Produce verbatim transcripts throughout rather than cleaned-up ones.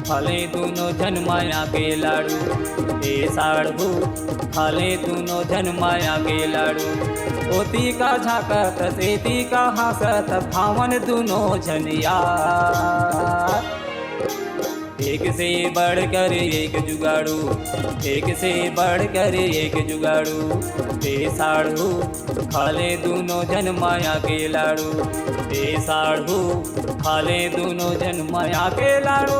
खा ले दूनो झन माया के लाड़ू, ए साढ़ू, खा ले दूनो झन माया के लाड़ू। ओती का झांकत, एती का हांसत, खावन दूनो झन यार। एक से बढ़कर एक जुगाड़ू, एक से बढ़कर एक जुगाड़ू। ए साढ़ू, खा ले दूनो झन माया के लाड़ू, ए साढ़ू, खा ले दूनो झन माया के लाड़ू।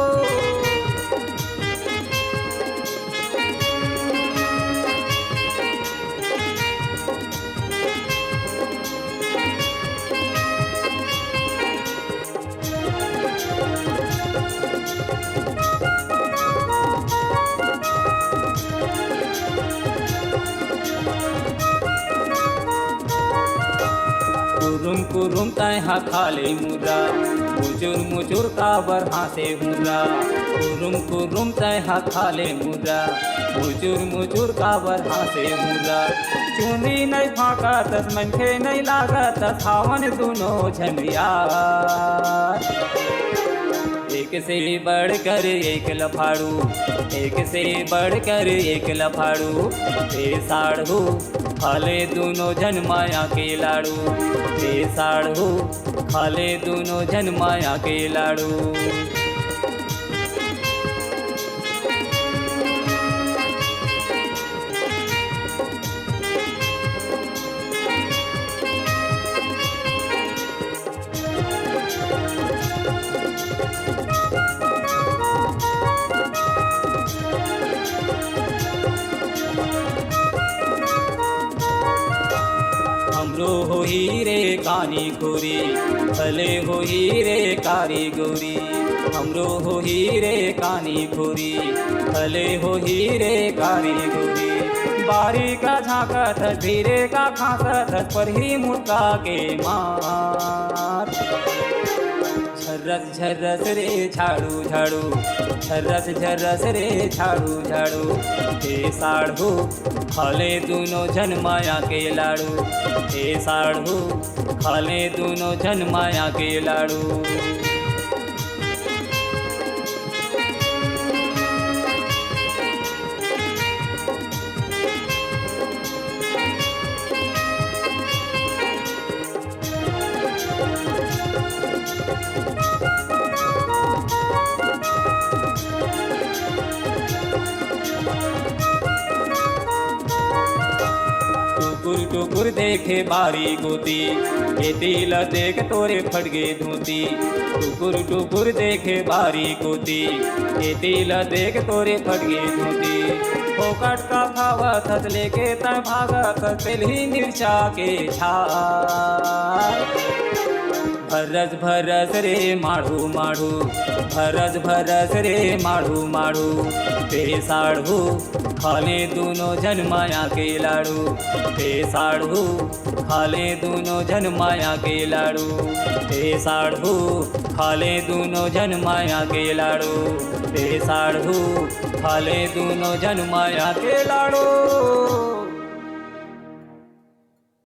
कुरुम कुरुम तैं हा खा ले मुर्रा, मुचुर मुचुर काबर हांसे मुर्रा। कुरुम कुरुम तैं हा खा ले मुर्रा, मुचुर मुचुर काबर हांसे मुर्रा। चुंदी नइ फांकतस, मनखे नइ लागतस, हावन दूनो झन यार। एक से बढ़कर एक लफाड़ू, एक से बढ़कर एक लफाड़ू। ए साढ़ू, खा ले दूनो झन माया के लाड़ू, ए साढ़ू, खा ले दूनो झन माया के लाड़ू। हमरो होही रे कानी गोरी, भले होही रे कारी गोरी। हमरो होही रे कानी गोरी, भले होही रे कारी गोरी। बारी का झांकत, धीरे का खांसत, परही मुटका के मार। झर्रस झर्रस रे झाड़ू झाड़ू, झर्रस झर्रस रे झाड़ू झाड़ू। ए साढ़ू, खा ले दूनो झन माया के लाड़ू। ए साढ़ू, खा ले दूनो झन माया के लाड़ू। टुकुर टुकुर देखे बारी कोती, एती ल देख तोरे फट गे धोती। टुकुर टुकुर देखे बारी कोती, एती ल देख तोरे फट गे धोती। फोकट का खावत हस लेके तैं भागत हस तेलही मिर्चा के झार। भर्रस भर्रस रे माढ़ू माढ़ू, भर्रस भर्रस रे माढ़ू माढ़ू। ए साढ़ू, खा ले दूनो झन माया के लाड़ू। ए साढ़ू, खा ले दूनो झन माया के लाड़ू। ए साढ़ू, खा ले दूनो झन माया के लाड़ू। ए साढ़ू, खा ले दूनो झन माया के लाड़ू।